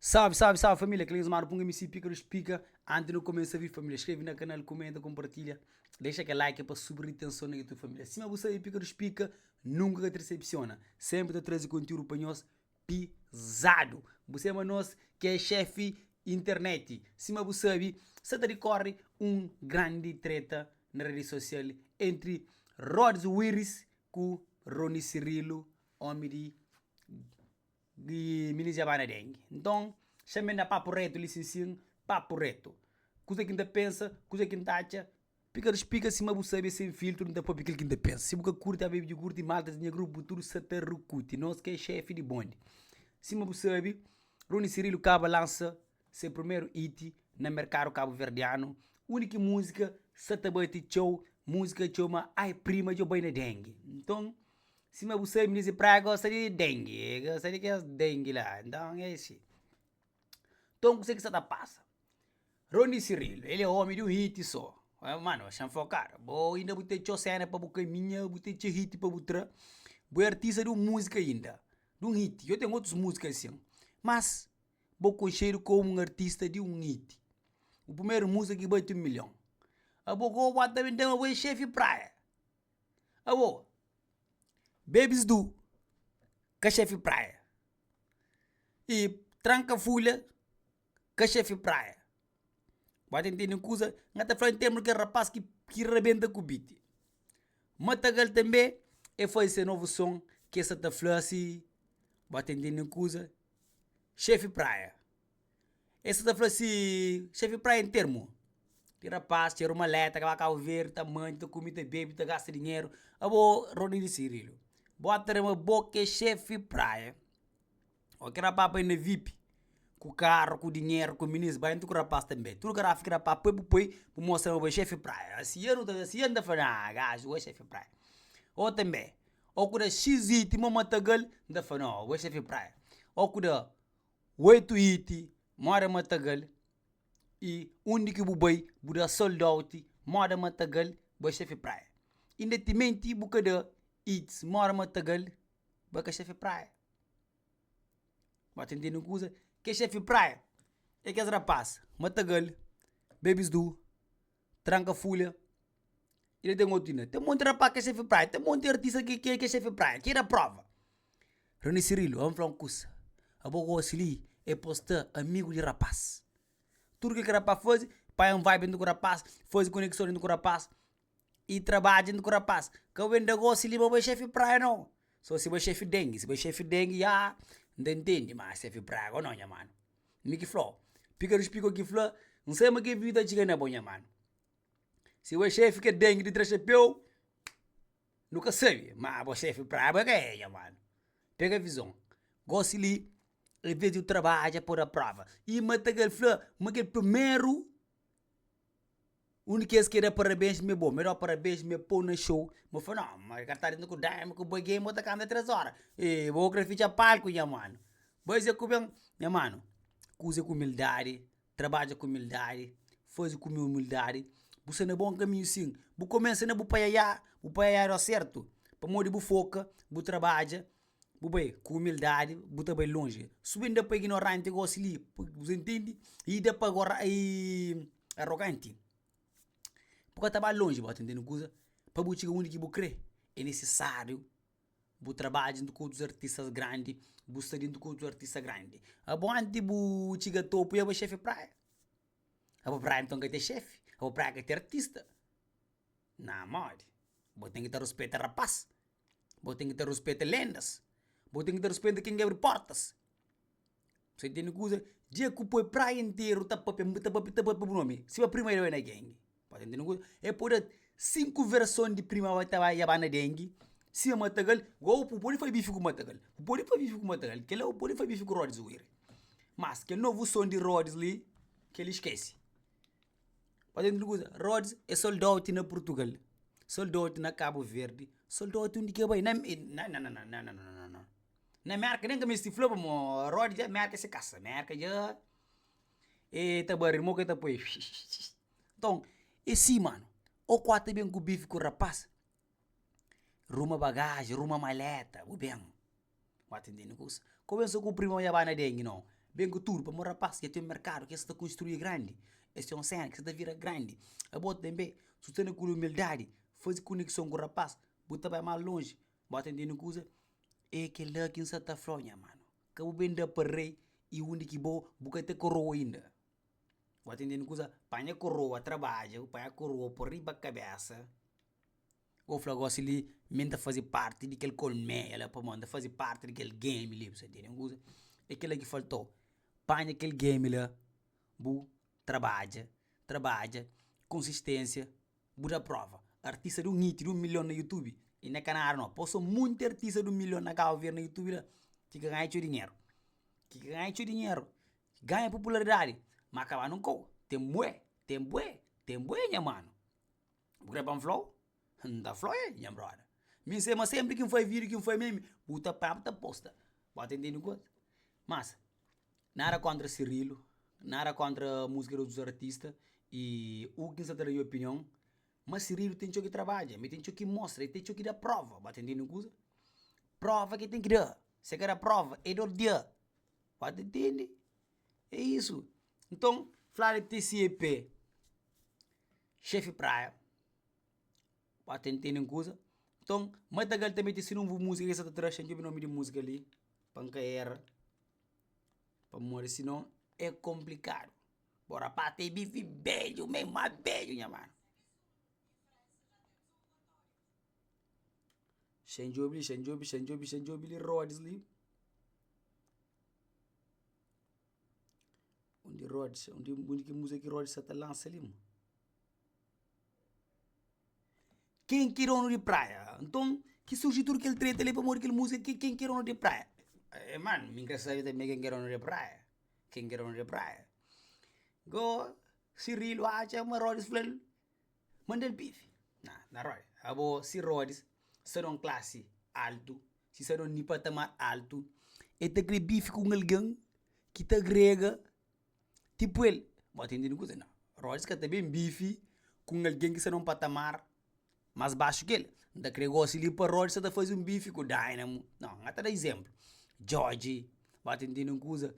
Salve, salve, salve família, Cleans Mano Punga MC Pica dos Pica. Antes de começar vídeo família, inscreve na canal, comenta, compartilha, deixa aquele like para subir retenção na YouTube família. Sima bu sabe, Pica dos Pica nunca te decepciona, sempre te trazer conteúdo para nós pisado. Você é nós que é chefe internet. Sima bu sabe, sa ta decorre um grande treta na rede social entre Rods Wiris ku Rony Cirilo, homem de di minis dja ba na dengue. Nton, xa-m da papu retu li sin sin, papu retu. Kuza ki N ta pensa, kuza ki N ta atxa, pika di spika sima bu sabe sen filtru N ta papia kel ki N ta pensa. Si bu ka kurti, aba di kurti, malta di nha grupu tudu sa ta rukuti. Nos ki é xefi di bondi. Sima bu sabe, Rony Cirilo kaba lansa se primeru hit na merkadu kabuverdianu, undi ki múzika sa ta bati txeu, múzika txoma Ai Prima Djo Bai Na Dengue. Nton, sima bu sabe, minis di praia gosta di dengue, gosta di kes dengue la, nton é si. Nton, kuzê ki sa ta pasa? Rony Cirilo, el é omi di un hit so, mano, xa-m fokadu, bo inda bu ten txeu sena pa bu kaminha, bu ten txeu hit pa bu tra, bu é artista di un múzika inda, di un hit, djo ten otus múzika asin, mas Bo konxedu komu un artista di un hit. Bu primeru múzika ki bati un milhon. Abo go bu ata ben da ma bo é xefi praia. Abo, Bebis Du ka xefi praia. I Tranka Fulha ka xefi praia. Bu ata intende un kuza? N ka ta fla en termu di kel rapaz ki ki rabenta ku beat. Matagal tanbe e faze se novu son ki e sa ta fla si, bu ata intende un kuza? Xefi praia. Es sa ta fla si xefi praia en termu di rapaz txeru maleta ka ba Kabu Verdi ta manti ta kume ta bebe ta gasta dinheru abo Rony di Cirilo bo ta da ma bo ke xefi praia o ki rapaz bai na vip ku karu ku dinheru ku minis bai ku rapaz tanbe tudu garafa ki rapaz poi bu poi bu mostra ma bo é xefi praia asi ya nu ta asi ya nu ta fla nha gaju bo é xefi praia o tanbe Ó ku da xis iti mo matagal, N ta fla, no, bo é xefi praia. Ó ku da 8 iti moda matagal, i undi ki bu bai bu da sold out moda matagal, bo é xefi praia. Inda timenti bu ka da its moda matagal, bo é ka xefi praia. Bo ta intende un kuza? Ke xefi praia é kes rapaz matagal, bebis du, tranka fulha. Inda ten otu inda. Ten monti rapaz ki é xefi praia, ten monti artista ki ki é xefi praia, ki da prova. Rony Cirilo, amo fla un kusa, abo gosi li é pa sta amigu di rapaz. Tudu kel ki rapaz fazi, panha un vibe dentru ku rapaz, fazi konekson dentru ku rapaz i trabadja dentru ku rapaz. Ka bu ben da gosi li ma bo é xefi praia nau. So si bo é xefi dengue, si bo é xefi dengue ya N ta intendi, ma xefi praia go nau nha manu. Mi ki fla-u, pika di spika ki fla, N sai ma ke vida txiga na bo nha manu. Si bo é xefi ke dengue di tra xapeu, nu ka sabe, ma bo xefi praia bo é ka é nha manu. Pega vizon. Gosi li, en vez di bu trabadja pa bu da prova, i ma ta kel fla ma kel primeru un di kes ki da parabens ma é bo, ma é dau parabens, ma é pou na xou, ma fla no, ma ka ta ku dama ku bagé bo ta kanta 3 ora, e bo kre fitxa palku nha manu. Bai ze ku ben, nha manu, kuza ku umildadi, trabadja ku umildadi, faze ku umildadi, bu sta na bon kaminhu sin. Bu kumesa na bu paiaiá, bu paiaiá da sertu, pamodi bu foka, bu trabadja, bu bai ku umildadi, bu ta bai lonji. Si bu inda pa ignoranti gosi li, bu ta intende? I da pa aroganti, bu ka ta bai lonji, bu ta intende kuza? Pa bu txiga undi ki bu kre, é nisisáriu bu trabadja djuntu ku otus artistas grandi, bu sta djuntu ku otus artista grandi. Abo anti bu txiga topu i abo é xefi praia. Abo praia nton ka ten xefi, abo praia ka ten artista. Na modi? Bo ten ki ta ruspeta rapaz, bo ten ki ta ruspeta lendas, bo ten ki ta ruspeta ken ki abri portas. Sa intende kuza? Dia ku poi praia interu ta papia, ta papia, ta papia bu nomi, sima prima bai na gengi. Pa intende kuza? E pode da 5 verson di prima bai ta bai ba na dengi, sima matagal, go bu pode fai bifi ku matagal, bu pode fai bifi ku matagal, kela bu pode fai bifi ku Rodis Wiri. Mas kel novu son di Rodis li, kel li skese. Pa intende kuza? Rodis é sold out na Portugal, sold out na Cabo Verde, sold out undi ke bai, na na na na na na na. Na Merka nen ka meste fla pamo Rodi dja Merka é se kasa, Merka dja e ta bari mo ke ta poi Nton é si mano, o ku ata ben ku bifi ku rapaz, ruma bagaji, ruma maleta bu ben, bu ata intende kusa? Ka ben so ku prima dja ba na dengue no. Ben ku tudu pamodi rapaz dja ten merkadu ki es sta konstrui grandi. Es ten un sena ki sa ta bira grandi. Abo tanbe su sta na kul umildadi faze konekson ku rapaz bu ta bai más lonji. Bo ta ntende kuza? É kel-la ki N sa ta fla-u nha manu. Ka bu ben da pa rei i undi ki bo bu ka ten koroa inda. Bo ta ntende kuza? Panha koroa trabadja, bu panha koroa poi riba kabesa. Bo fla gosi li mi N ta faze parti di kel kolmeia la pamodi N ta faze parti di kel game li, bu sa ntende un kuza? É kel-la ki falta-u, panha kel game la, bu trabadja, trabadja, konsistênsia, bu da prova. Artista di un hit di un milhon na youtube i na ka nada no, posa monti artista di un milhon na Cabo Verde na youtube la ki ka ganha txeu dinheru, ki ka ganha txeu dinheru, ganha popularidadi, ma kaba nun kau, ten bué, ten bué, ten bué nha manu. Bu kre pa N fla-u? N ta fla-u e, nha broda. Mi N sai ma senpri ki N fai vídiu, ki N fai meme, bu ta panha bu ta posta. Bu ta intende kuza? Mas, nada kontra Cirilo, nada kontra múzika di otus artista i u ki N sa ta da nha opinion, ma Cirilo ten txeu ki trabadja, ma el ten txeu ki mostra, el ten txeu ki da prova. Bu ta intende kuza? Prova ki el ten ki da. Si el ka da prova, é dor dia. Bu ta intende? É isu. Nton, fladu TCEP. Xefi praia ba ta intende un kuza nton matagal ta mete si novu múzika ki sa ta tra xa djobe nomi di múzika li pa N ka era pamodi sinon é konplikadu bo rapaz ten bifi bedju mesmu ma bedju nha manu xa N djobe li xa N djobe xa N djobe xa N djobe li rodis li. Undi Rhodes, undi undi ki múzika ki Rhodes sa ta lansa li mo? Ken ki donu di praia? Nton, ki surji tudu kel treta li pamodi kel múzika ki ken ki donu di praia? Eh man, mi N ka sabe tanbe ken ki donu di praia, ken ki donu di praia. Go, Cirilo atxa ma Rhodes fla-l, manda-l bifi. Na, na Rhodes, abo si Rhodes sta na un klasi altu, si sta na un patamar altu, el ta kre bifi ku un algen ki ta agrega tipo el. Bo ta intende kuze? Nau. Rhodes ka ta ben bifi ku un algen ki sta na un patamar más baxu ki el. N ta kre gosi li pa Rhodes sa ta faze un bifi ku Dynamo. Nau, N ka ta da izénplu. Djodje, bo ta intende un kuza?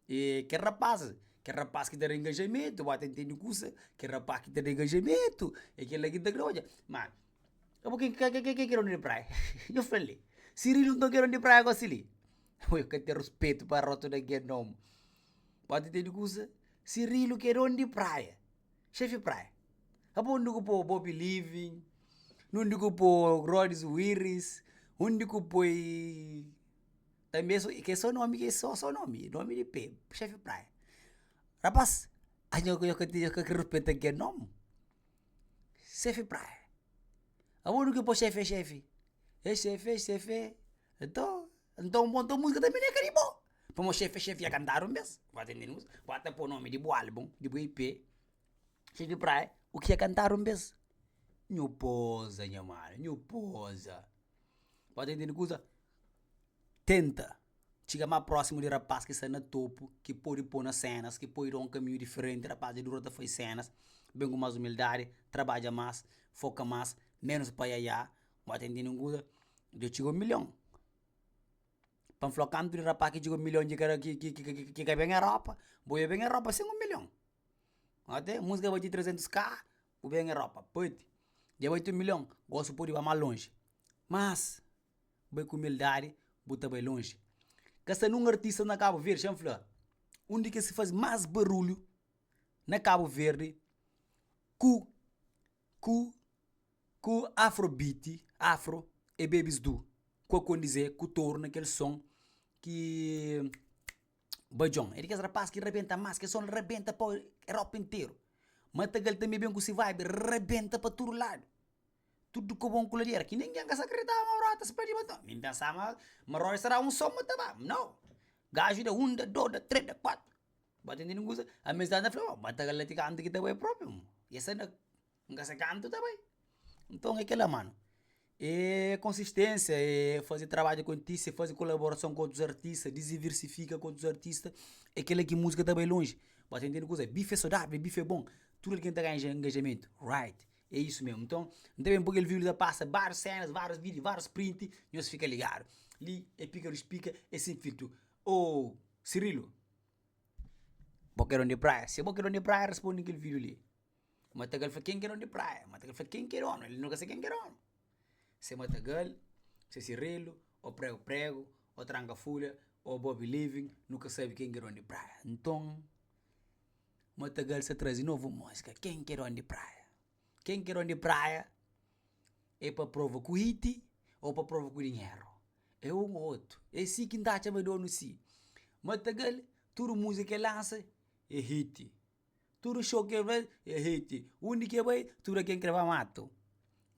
E kel rapaz, kel rapaz ki ta da engajamentu, bo ta intende kuza? Kel rapaz ki ta da engajamentu, é kel-la ki N ta kre odja. Má, abo ken ki é donu di praia? Nhu fla-l li, Cirilo nton ki é donu di praia gosi li? Oi, ka ten ruspetu pa rotu da gen nomu. Pode tene kusa, Cirilo ki é donu di praia, xefi praia. Abo undi ku po Bobi Living, undi ku po Rodis Wiris, undi ku poi tanbe so ke so nomi ke so so nomi, nomi di pe, xefi praia. Rapaz, anho ka ka ka ruspeta gen nomu. Xefi praia. Abo undi ku po xefe xefi, e xefe xefe. Nton, nton bo nton múzika tanbe ne ka di bo. Pamo xefe xefe ya kantadu un bes, ba ta intende múzika, ba ta po nomi di bu álbum, di bu EP, xefi praia, u ki ya kantadu un bes. Nhu poza nha manu, nhu poza. Ba ta intende kuza? Tenta txiga más prósimu di rapaz ki sta na topu, ki pode po na sénas, ki pode da un kaminhu diferenti, rapaz dja dura ta fai sénas, ben ku más umildadi, trabadja más, foka más, ménus paiaiá. Ba ta intende un kuza? Dja txiga un milhon. Pa N fla kantu di rapaz ki txiga un milhon ki ka ki ki ki ka ben Europa, bo ya ben Europa sen un milhon. Ate múzika bati 300 k, bu ben Europa, pati. Dja bati un milhon, gosi bu pode ba más lonji. Mas, bai ku umildadi, bu ta bai lonji. Ka sta nun artista na Kabu Verdi, xa N fla, un di kes ki faze más barulhu na Kabu Verdi ku ku Ku afrobeat, afro, é bebis du ku akondize ku toru na kel son ki badjon. É di kes rapaz ki rabenta mas, kel son rabenta pa Europa interu. Matagal tanbe ben ku si vibe, rabenta pa tudu ladu. Tudu kobon ku ladera ki ningen ka sa kriditaba ma brother ta spladi ma mi pensa ma ma Roy ta da un son ma ta ba. Nau! Gaju da un, da dos, da tres, da kuatru. Ba ta intende un kuza? Amizadi ta fla, matagal la ti kantu ki ta bai propi. E sta na. N ka sa kantu ta bai. Nton é kel-la manu. É konsistênsia, é faze trabadju kontise, é faze kolaborason ku otus artista, diziversifika ku otus artista. É kel-la ki múzika ta bai lonji. Bu ta intende kuza? Bife é saudável, bife é bon. Tudu algen ta ganha engajamentu. Right. É isu mesmu. Nton, N ta ben poi kel vídiu li ta pasa várius sénas, várius vídiu, várius print. Nhos fika ligadu. Li é Pika di Spika, é Sen Filtru. Ô, Cirilo. Bo ki é donu di praia? Si bo ki é donu di praia responde kel vídiu li. Matagal fla ken ki é donu di praia? Matagal fla ken ki é donu? El nu ka sabe ken ki é donu. Se Matagal, se Cirilo, ô Prego Prego, ô Tranka Fulha, ô Bob Living, nu ka sabe ken ki é donu di praia. Nton, Matagal sta traze novu múzika, ken ki é donu di praia? Ken ki é donu di praia é pa prova ku hit ô pa prova ku dinheru? É un ô otu. É si ki N ta atxa ma é donu si. Matagal, tudu múzika ki el lansa é hit. Tudu show ki el bai é hit. Undi ki el bai, tudu algen krê ba matu.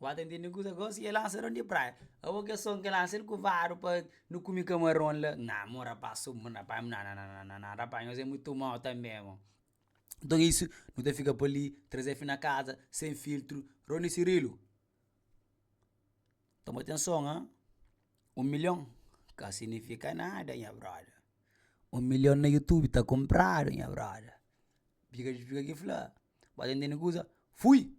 Ba ta intende kuza gosi? El lansa donu di praia. Abo kes son ki el lansa el ku vadu pa nu kume kamaron la. Nah mo rapaz so rapaz na na na na rapaz nhos é mutu mau tanbe mo. Nton isu nu ta fika pa li 3F na kaza sen filtru Rony Cirilo toma atenson ha 1 milhon ka signifika nada nha brother 1 milhon na youtube ta kunpradu nha brother fika ki fla ba ta intende kuza fui.